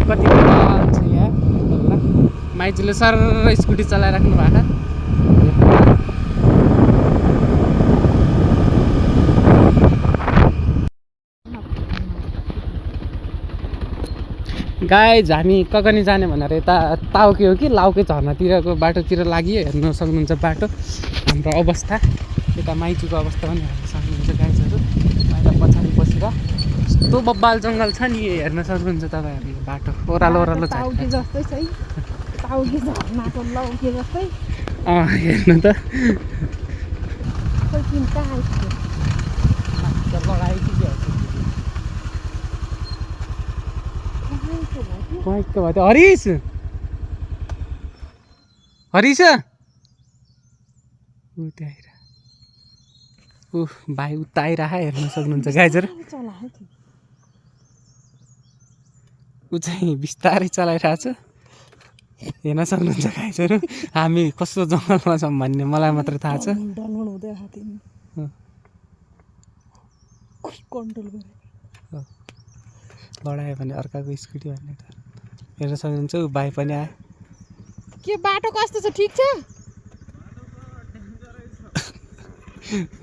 कति बवाल छ यहाँ माइजूले सर स्कुटी चलाइराख्नु भएको गाइज हामी ककनी जाने भनेर यता ताउके हो कि लाउके झर्नातिरको बाटोतिर लाग्यो हेर्न सक्नुहुन्छ बाटो हाम्रो अवस्था यता माइजूको अवस्था पनि हेर्न सक्नुहुन्छ गाइजहरू बाहिर पछाडि बसेर यस्तो बब्बाल जङ्गल छ नि हेर्न सक्नुहुन्छ तपाईँहरूले बाटो ओह्रालो ओह्रालो हेर्नु त हरिश हरिश भाइ उता आइरह हेर्न सक्नुहुन्छ गाइजहरू ऊ चाहिँ बिस्तारै चलाइरहेको छ हेर्न सक्नुहुन्छ गाइजहरू हामी कस्तो जङ्गलमा छौँ भन्ने मलाई मात्र थाहा छ लडायो भने अर्काको स्कुटी भन्ने त हेर्न सक्नुहुन्छ ऊ भाइ पनि आयो के बाटो कस्तो छ ठिक छ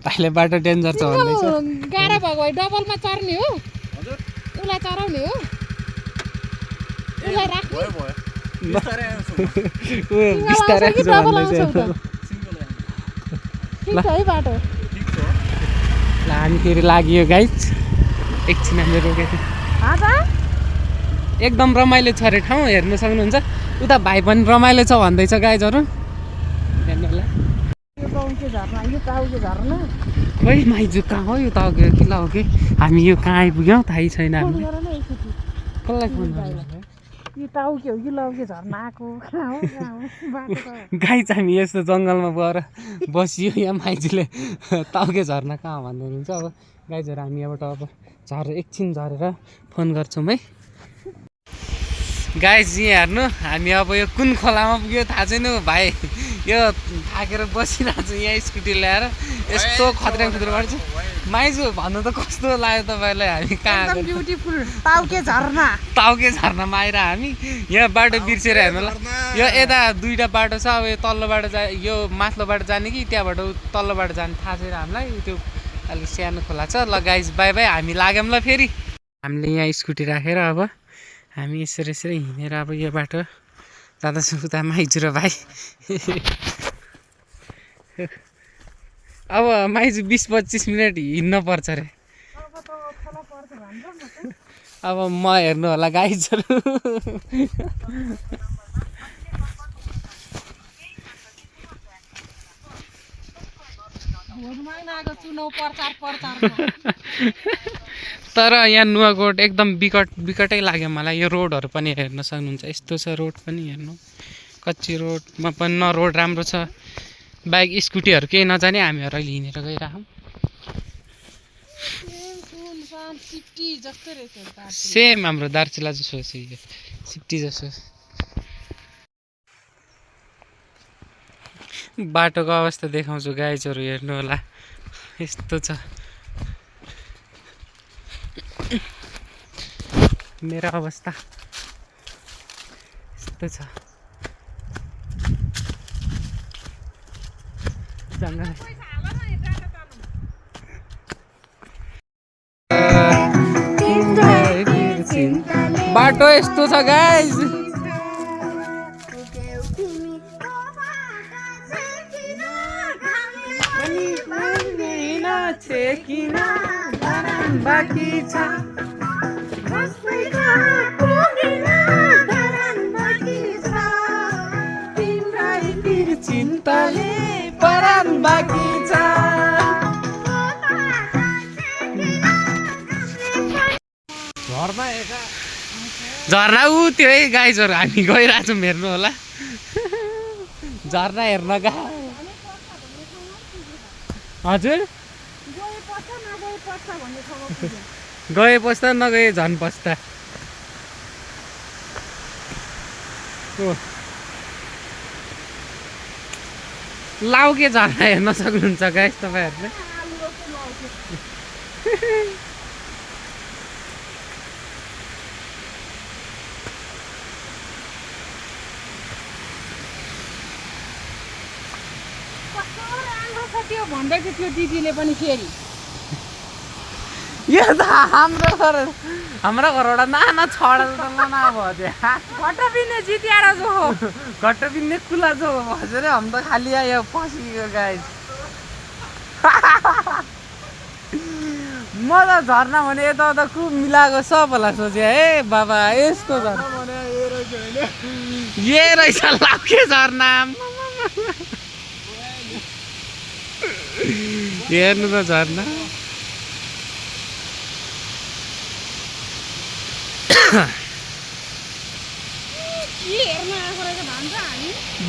भाइले बाटो डेन्जर छ भन्दैछ गाह्रो भएको भए डबलमा चढ्ने हो हजुर उलाई चढाउने हो उलाई राख्ने बिस्तारै ठिक छ है बाटो ल हामी फेरि लाग्यो गाइज एकछिन हामीले रोकेको थियौँ एकदम रमाइलो छ अरे ठाउँ हेर्न सक्नुहुन्छ उता भाइ पनि रमाइलो छ भन्दैछ गाइजहरू हेर्नु होला खोइ माइजू कहाँ हो यो ताउके कि लाउके हामी यो कहाँ आइपुग्यौँ थाहै छैन हामीलाई कसलाई फोन यो टाउके हो कि लौके झर्ना आएको गाइज हामी यस्तो जङ्गलमा गएर बसियो यहाँ माइजूले ताउके झर्ना कहाँ भन्दै हुनुहुन्छ अब गाइजहरू हामी यहाँबाट अब एकछिन झरेर फोन गर्छौँ है गाइज यहाँ हेर्नु हामी अब यो कुन खोलामा पुग्यो थाहा छैन भाइ यो थाकेर बसिरहेको छु यहाँ स्कुटी ल्याएर यस्तो खतरा खतरा छ माइजू भन्नु त कस्तो लाग्यो तपाईँलाई हामी कहाँ ब्युटिफुल टाउके झर्नामा आएर हामी यहाँ बाटो बिर्सेर हेर्नु ल यो यता दुईवटा बाटो छ अब यो तल्लो बाटो यो माथिल्लो बाटो जाने कि त्यहाँबाट तल्लो बाटो जाने थाहा छैन हामीलाई त्यो अलिक सानो खोला छ ल गाइज बाई बाई हामी लाग्यौँ ल फेरि हामीले यहाँ स्कुटी राखेर अब हामी यसरी हिँडेर अब यो बाटो जाँदैछौँ उता माइजू र भाइ अब माइजू 20-25 मिनट हिँड्न पर्छ अरे अब म हेर्नु होला गाइजहरू तर यहाँ नुवाकोट एकदम बिकटै लाग्यो मलाई यो रोडहरू पनि हेर्न सक्नुहुन्छ यस्तो छ रोड पनि हेर्नु कच्ची रोडमा पनि न रोड राम्रो छ बाइक स्कुटीहरू केही नजाने हामीहरू अहिले हिँडेर गइरहेछौँ सेम हाम्रो दार्चुला जस्तो छ यो सिफ्टी जस्तो बाटोको अवस्था देखाउँछु गाइजहरू हेर्नु होला यस्तो छ मेरो अवस्था यस्तो छ जङ्गल बाटो यस्तो छ गाइज बाकी छ चिन्ताले परान बाकी छ झर्ना ऊ त्यो है गाइजहरू हामी गइरहेछौँ हेर्नु होला झर्ना हेर्न हजुर गए पस्ता नगए झन् पस्ता लाउके झर्ना हेर्न सक्नुहुन्छ गाइस तपाईँहरूले त्यो भन्दै थियो त्यो दिदीले पनि फेरि यो त हाम्रो घरबाट नाना छडा त मना भयो त्यहाँ घट्टा पिने जितिएर जो हो घट्ट पिन्ने कुला जो हजुर हम त खाली आयो पसियो गाइस म त झर्ना भने यता खुब मिलाएको सबैलाई सोचे हे बाबा यस्तो झर्ना ये रहेछ लाउके झर्ना हेर्नु त झर्ना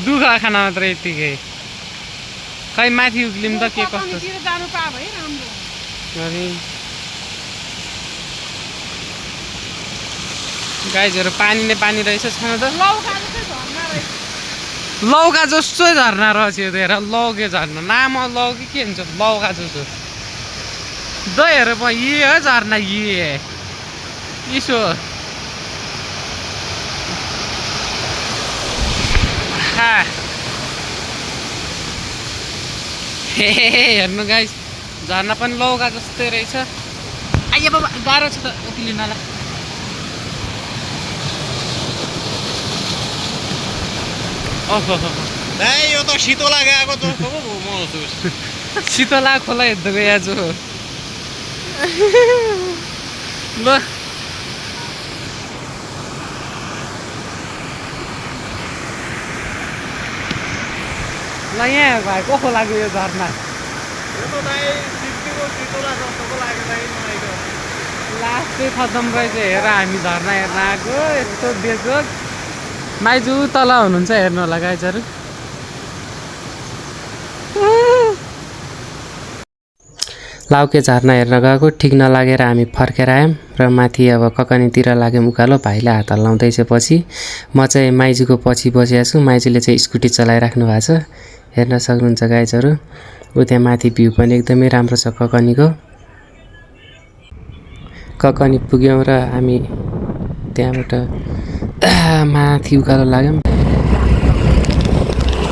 दुःख खाना मात्र यतिकै खै माथि उक्लिम त के कस्तो जानु पा भए राम्रो गाइजहरू पानी नै पानी रहेछ छैन त लौका जस्तै झर्ना लौका जस्तो झर्ना रहेछ रहेछ त्यो हेर लौके झर्ना नाम लौके के हुन्छ लौका जस्तो दहीहरू म यी हो झर्ना यी इसो हेर्नु गाइस झर्ना पनि लौका जस्तै रहेछ आइया बाबा गाह्रो छ त उक्लिनलाई ओहो यो त शीतला गएको जस्तो पो महसुस शीतला खोला हेर्दै गया जो ल ल यहाँ भाइ कस्तो लाग्यो यो झर्ना लास्ट चाहिँ खतम रहेछ हेर हामी झर्ना हेर्न आएको यस्तो देख्यो माइजू तल हुनुहुन्छ हेर्नु होला गाइजहरू लाउके झर्ना हेर्न गएको ठिक नलागेर हामी फर्केर आयौँ र माथि अब ककनीतिर लाग्यौँ उकालो भाइले हात हल्लाउँदैछ पछि म चाहिँ माइजूको पछि बसेको छु माइजूले चाहिँ स्कुटी चलाइराख्नु भएको छ हेर्न सक्नुहुन्छ गाइजहरू ऊ त्यहाँ माथि भ्यू पनि एकदमै राम्रो छ ककनीको ककनी पुग्यौँ र हामी त्यहाँबाट माथि उकालो लाग्यौँ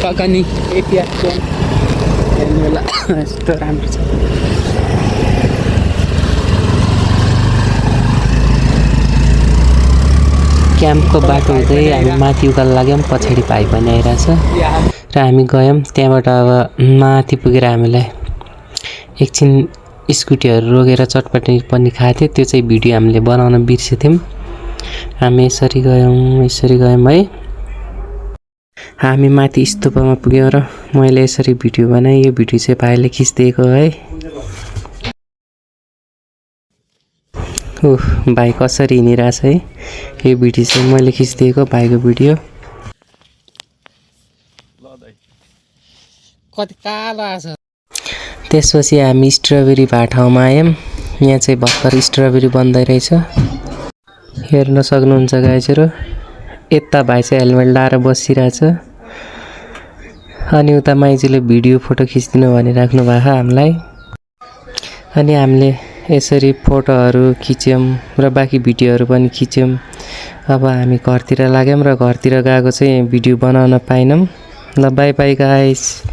ककनी एपिआर हेर्नु होला यस्तो राम्रो छ क्याम्पको बाटो हुँदै हामी माथि उकालो लाग्यौँ पछाडि भाइ पनि आइरहेछ र हामी गयौँ त्यहाँबाट अब माथि पुगेर हामीलाई एकछिन स्कुटीहरू रोकेर चटपटी पनि खाएको थियो त्यो चाहिँ भिडियो हामीले बनाउन बिर्सेथ्यौँ हामी यसरी गयौँ है हामी माथि स्तूपमा पुग्यौँ र मैले यसरी भिडियो बनाएँ यो भिडियो चाहिँ भाइले खिचिदिएको है ओह भाइ कसरी हिँडिरहेछ है यो भिडियो चाहिँ मैले खिचिदिएको भाइको भिडियो कति कालो आछ त्यसपछि हामी स्ट्रबेरी भए ठाउँमा आयौँ यहाँ चाहिँ भर्खर स्ट्रबेरी बन्दै रहेछ हेर्न सक्नुहुन्छ गाइजहरू यता भाइ चाहिँ हेलमेट लाएर बसिरहेछ अनि उता माइजूले भिडियो फोटो खिचिदिनु भनिराख्नु भएको हामीलाई अनि हामीले यसरी फोटोहरू खिच्यौँ र बाँकी भिडियोहरू पनि खिच्यौँ अब हामी घरतिर लाग्यौँ र घरतिर गएको चाहिँ भिडियो बनाउन पाइनौँ ल बाई बाई गाइस